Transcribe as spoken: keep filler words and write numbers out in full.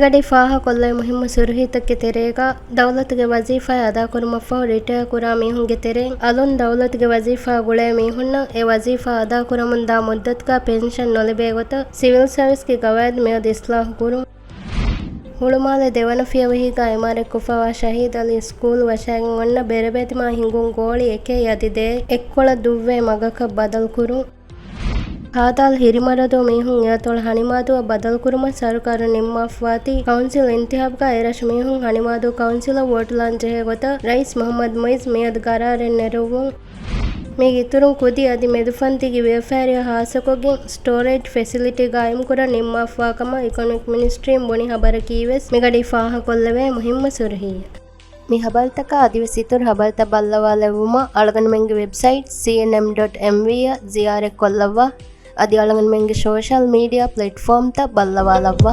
ގަޑި ފާހަކޮށްލެވޭ މުހިއްމު ސުރުހީތަކެއް ތެރޭގަ، ދައުލަތުގެ ވަޒީފާ އަދާކުރުމަށްފަހު ރިޓަޔާ ކުރާ މީހުންގެ ތެރެއިން އަލުން ދައުލަތުގެ ވަޒީފާ ގުޅޭ މީހުންނަށް އެ ވަޒީފާ އަދާކުރަމުން ދާ މުއްދަތުގަ ޕެންޝަން ނުލިބޭ ގޮތަށް ސިވިލް ސަރވިސްގެ ގަވާއިދު މިއަދު އިސްލާހު ކުރުން. ހުޅުމާލެ ދެވަނަ ފިޔަވަހީގަ އިމާރަތްކޮށްފަވާ ޝަހީދު އަލީ ސްކޫލް ވަށައިގެން އޮންނަ ބެރަބެތިމާ ހިނގުން ގޯޅި އެކޭ އަދި ދޭ އެއްކޮޅަށް ދުއްވޭ މަގަކަށް ބަދަލުކުރުން. ހާދާލު ހިރިމަރަދޫ މީހުން އެއަތޮޅަށް ހަނިމާދޫއަށް ބަދަލުކުރުމަށް ސަރުކާރުން ނިންމާފަވާތީ، ކައުންސިލް އިންތިހާބުގަ އެރަށު މީހުން ހަނިމާދޫ ކައުންސިލަށް ވޯޓުލާން ޖެހޭ ގޮތަށް ރައީސް މުހައްމަދު މުއިއްޒު މިއަދު ގަރާރެއް ނެރުއްވުން. މީގެ އިތުރުން ކުދި އަދި މެދުފަންތީގެ ވެލްފެއާއާ ހާއްސަކޮށްގެން ސްޓޯރޭޖް ފެސިލިޓީގަ ގާއިމްކުރަން ނިންމާފަވާ ކަމަށް އިކޮނޮމިކް މިނިސްޓްރީން ބުނި ޚަބަރަކީވެސް މިގަޑީ ފާހަކޮށްލެވޭ މުހިއްމު ސުރުހީއެއް. މި ޚަބަރުތަކާ އަދިވެސް އިތުރު ޚަބަރުތައް ބައްލަވާލެއްވުމަށް އަޅުގަނޑުމެންގެ ވެބްސައިޓް ސީއެންއެމް ޑޮޓް އެމްވީ އަށް ޒިޔާރަތްކޮށްލައްވާ. އަދި އަޅުގަނޑުމެންގެ ސޯޝަލް މީޑިއާ ޕްލެޓްފޯމްތައް ބައްލަވާލައްވާ.